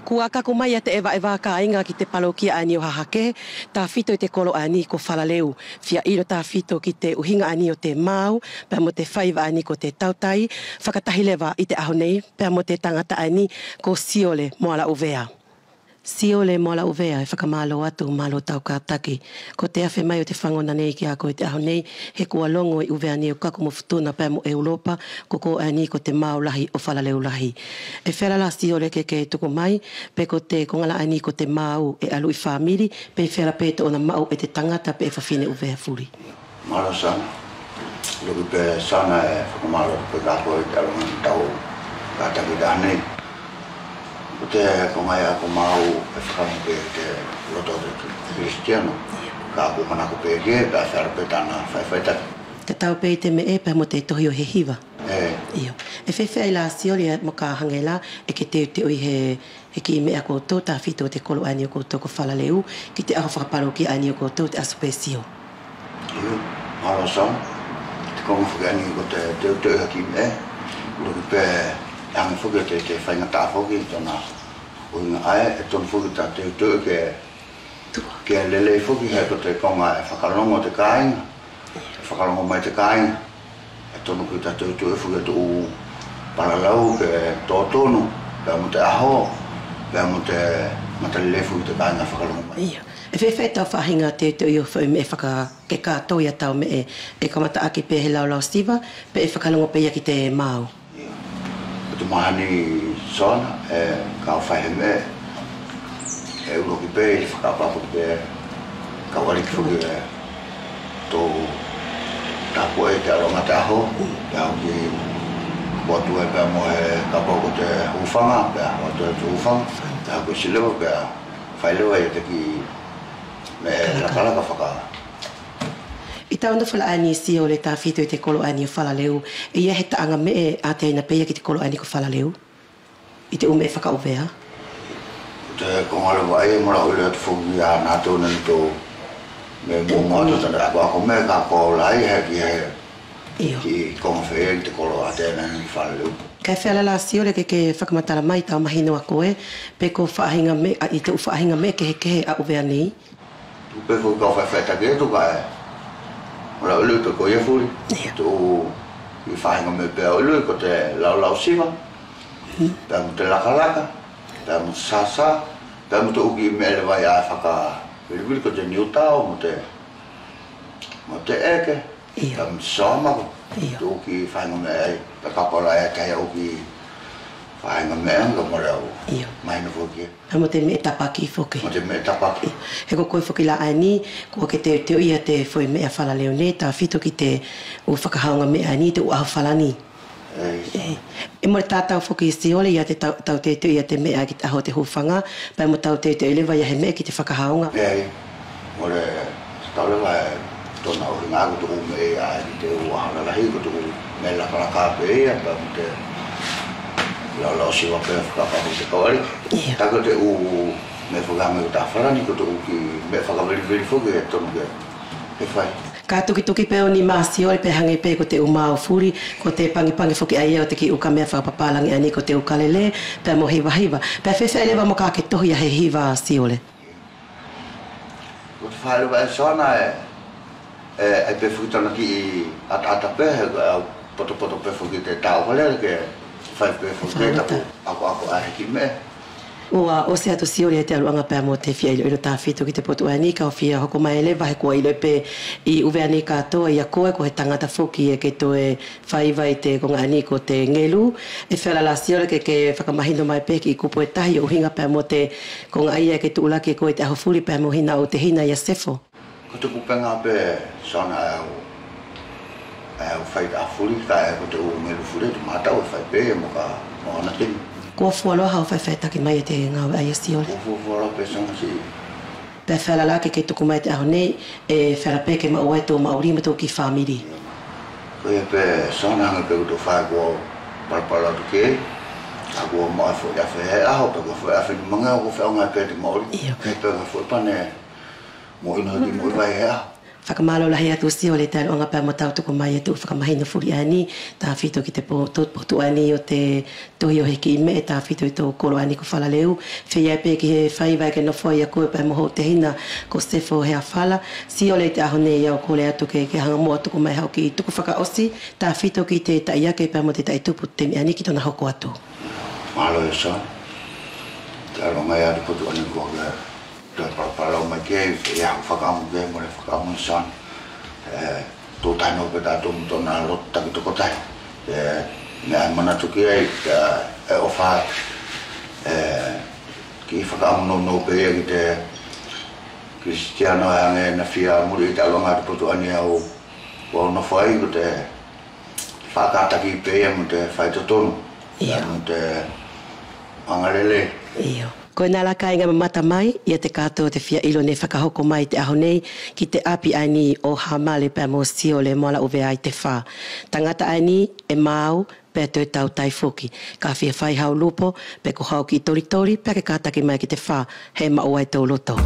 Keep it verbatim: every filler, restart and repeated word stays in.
Kua kaku mai ia te ʻevaʻeva kāiga ki te palokia ʻaeni ʻo Hahake, tafito ʻi te kolo ʻaeni ko Falaleu. Fia ʻilo tafito ki te ʻuhiga ʻaeni ʻo te mau, pea mo te faiva ʻaeni ko te tautai, fakatahi leva ʻi te ʻaho nei, pea mo te tagata ʻaeni ko Siole Moalaʻuvea. Siole Moalaʻuvea, ʻe fakamālō atu, mālō tau kātaki. Ko te afe mai ʻo te fagona nei kia koe ʻi te ʻaho nei, he kua logo ʻi ʻUvea nei ʻo kaku mo Futuna pea mo ʻEulopa, ko koe ʻaeni ko te mau lahi ʻo Falaleu lahi. ʻE feala la Siole ke ke tuku mai, pe ko te koga la ʻaeni ko te mau ʻe alu ʻi famili, pe feala pe tona maʻu e te tagata pe e fafine ʻUvea fuli. Mālō Sana. Loki pe Sana ʻe fakamālō pe kia koe ʻi te ʻaluʻaga ki tau kātaki ʻi te ʻaho nei. Ko te koga ia ko mau ʻe fakaʻamu pe ʻi te loto ʻo te Kilisitiano. Kaʻe kua manako pe ke, pea feala pe tana faifaitaki. Tatau pe ʻi te meʻe pea mo te tohi ʻo he hiva. ʻE. Io. ʻE feafeaʻi la Siole ia mo ka hage la ʻe ke teuteuʻi he he kiʻi meʻa ʻa koutou tafito ʻi te kolo ʻaeni ʻo koutou ko Falaleu, ki te ʻaho fakapalokia ʻaeni ʻo koutou ʻi te ʻaho sipesio. Io, mālō Sana. Te koga foki ʻaeni ko te teuteuʻi he kiʻi meʻa, ʻuluaki pe ʻe hage foki ʻe te, te faigataʻa foki tona ʻuhiga ʻae, ʻe tonu foki ta teuteuʻi ke, ke lelei foki he ko te koga ʻe fakalogo te kāiga. Fakalogo mai te kāiga, ʻe tonu ke ta teuteuʻi foki te ʻu palalau ke totonu, pea mo te ʻaho, pea mo te matalelei foki te kāiga fakalogo mai. Io. ʻE feafeaʻi tau faʻahiga teuteuʻi ʻo foʻi meʻe faka-, ke katoa ia tau meʻe, ʻe kamata ʻaki pe he laulau siva, pe ʻe fakalogo pe ia ki te mau. Ia. Ko te mahani Sana, ʻe kau fai he meʻe, ʻe ʻuluaki pe ʻe fakaʻapaʻapa pe kau ʻaliki foki ʻe tou tapuʻe ʻi te ʻaluʻaga te ʻaho, pea ʻo ki, ko atu ai pea mo he kapau ko te hufaga, pea ko atu ai te hufaga, pea ko ʻosi leva, pea fai leva ia te kiʻi meʻe lakalaka faka- ʻI tau nofo la ʻaeni Siole tafito ʻi te kolo ʻaeni ʻo Falaleu, ʻe ʻi ai he taʻaga meʻe ʻe ʻateaina pe ia ki te kolo ʻaeni ko Falaleu ʻi te ʻu meʻe fakaʻuvea? Ko te koga leva ʻaia mo la ʻu ʻilo atu foki ia natou neʻe natou meʻe muʻamuʻa atu tana akoako meʻe ka ko la ʻaia he ki he, io, kiʻi koga feia ki te kolo ʻateaina ki Falaleu. Kaʻe feala la Siole ke ke fakamatala mai tau mahino ʻa koe, pe ko faʻahiga meʻe, ʻa, ʻi te ʻu faʻahiga meʻe kehekehe ʻa ʻUvea nei. Tuku pe foki kau faifaitaki atu kaʻe mo la ʻu ʻilo pe ko ia fuli. Ia. Te ʻu kiʻi faʻahiga meʻe pea ʻu ʻilo ko te laulau siva, pea mo te lakalaka, pea mo te sasa, pea mo te ʻu kiʻi meʻe leva ia ʻe fakavilivili ko te niutao mo te, mo te ʻeke. Io. Pea mo te soa mako. Io. Te ʻu kiʻi faʻahiga meʻe ʻaia, pea kapau la ʻe ʻi ai te ʻu kiʻi faʻahiga meʻe ʻaga mo la ʻu. Io. Mahino foki. Pea mo te meʻe tapaki foki. Mo te meʻe tapaki. Io. He ko koe foki la ʻaeni, kua ke teuteuʻi ia te foʻi meʻe ʻa Falaleu nei, tafito ki te ʻu fakahaoga meʻa ʻaeni, te ʻu ʻaho Falani. ʻE, ʻe mole tatau foki Siole ia te tau, tau teuteuʻi ia te meʻa ki te ʻaho ʻo te hufaga, pea mo tau teuteuʻi leva ia he meʻe ki te fakahaoga. ʻE, mole tatau leva ʻe tona ʻuhiga ko te ʻu meʻe ia ki te ʻu ʻaho lalahi, ko te ʻu meʻe lakalaka pe ia, pea mo te laulau siva pe fakaʻapaʻapa ki te kau ʻaliki. Ia. Kaʻe ko te ʻu meʻe fakahaoga ko te ʻaho Falani, ko te ʻu kiʻi meʻe fakavilivili foki ʻe tonu ke, ke fai. Ka tukituki pe ʻo ni ma Siole pe hage pe ko te ʻu mau fuli, ko te pagipagi foki ʻaia ʻo te kiʻi ʻu kamea fakapapalagi ʻaeni ko te ʻukalele, pea mo hivahiva. Pea feafeaʻi leva mo ka ke tohi ia he hiva Siole. Ko te fale vaʻe Sana ʻe, ʻe, ʻe pe foki tana kiʻi ʻataʻata pe, he ko au potopoto pe foki te tau ukalele ke fai pe foki taku akoako ʻae he kiʻi meʻe. Ua ʻosi atu Siole ia te ʻaluʻaga pea mo te fia iloilo tafito ki te potu ʻaeni, kau fia hoko mai leva he kua iloʻi pe ʻi ʻUvea nei katoa ia koe ko he tagata foki ʻe ke toe faiva ʻi te koga ʻaeni ko te gelu. ʻE feala la Siole ke ke fakamahino mai pe kiʻi kupu ʻe tahi ʻo ʻuhiga pea mo te koga ʻaia ʻe ke tuʻulaki e koe ʻi te ʻaho fuli pea mo hina ʻo te hina ia Sefo. Ko te kupega pe Sana ʻae au, ʻae au fai ʻi te ʻaho fuli kaʻe ko te ʻu gelu fuli ʻe tuʻu matau ʻe fai pe ia mo ka, mo ana temi. Kua fualoa hau faifaitaki mai ia te gaue ʻaia Siole. Kua fualoa pe Sana siʻi. Pea feala la ke ke tuku mai te ʻaho nei, ʻe feala pe ke maʻu ai tou maʻuli mo tou kiʻi famili. Koia pe Sana, hage pe ko tou fai kua palapala atu ki ai. Kaʻe kua maʻu ai foʻi afe he ʻaho, pe ko foʻi afe ni magea kua feʻauga pe te maʻuli. Io. Koia pe ko foʻi pane mo ʻino ki moʻi vai he ʻaho. Fakamalo lahi atu Siole te aloaga pea mo tau tuku mai e te ʻu fakamahino fuli ʻaeni, tafito ki te po-, to-, potu ʻaeni ʻo te tohi ʻo he kiʻi meʻe, tafito ʻi tou kolo ʻaeni ko Falaleu. Feia pe ki he faiva ʻe ke nofo ai ia koe pea mo hou tehina ko Sefo Heafala. Siole, ʻi te ʻaho nei au kole atu ke, ke haga muʻa tuku mai hau kiʻi tuku fakaʻosi, tafito ki te taʻiake pea mo te taʻitupu ʻi te temi ʻaeni ki tona hoko atu. Malo Esa. Te aloaga ia te potu ʻaeni ko ke Toe palalau mai ke, ia, fakaʻamu ke, mole fakaʻamu Son. ʻE, tuʻu tahi noa pe tatou mo tona loto takitokotahi. ʻE, meʻa ʻe manatu ki ai, ʻe, ʻe ʻofa atu. ʻE, kiʻi fakaʻamu nounou pe ia ki te Kilisitiano ʻae age ʻe na fia muli ʻi te ʻaluʻaga ʻo te potu ʻaeni ʻae ʻe au nofo ai, ko te fakakataki pe ia mo te faitotonu. Io. Mo te agalelei. Io. Koʻena la kaiga mamata mai ia te katoa ʻo te fia ʻilo neʻe fakahoko mai ʻi te ʻaho nei ki te ʻapi ʻaeni ʻo Hamale pea mo Siole Moalaʻuvea ʻi te fa. Tagata ʻaeni ʻe maʻu pea toe tautai foki. Ka fia fai hau lupo, pe ko hau kiʻi tolitoli, pea ke kataki mai ki te fa, he maʻu ai tou loto.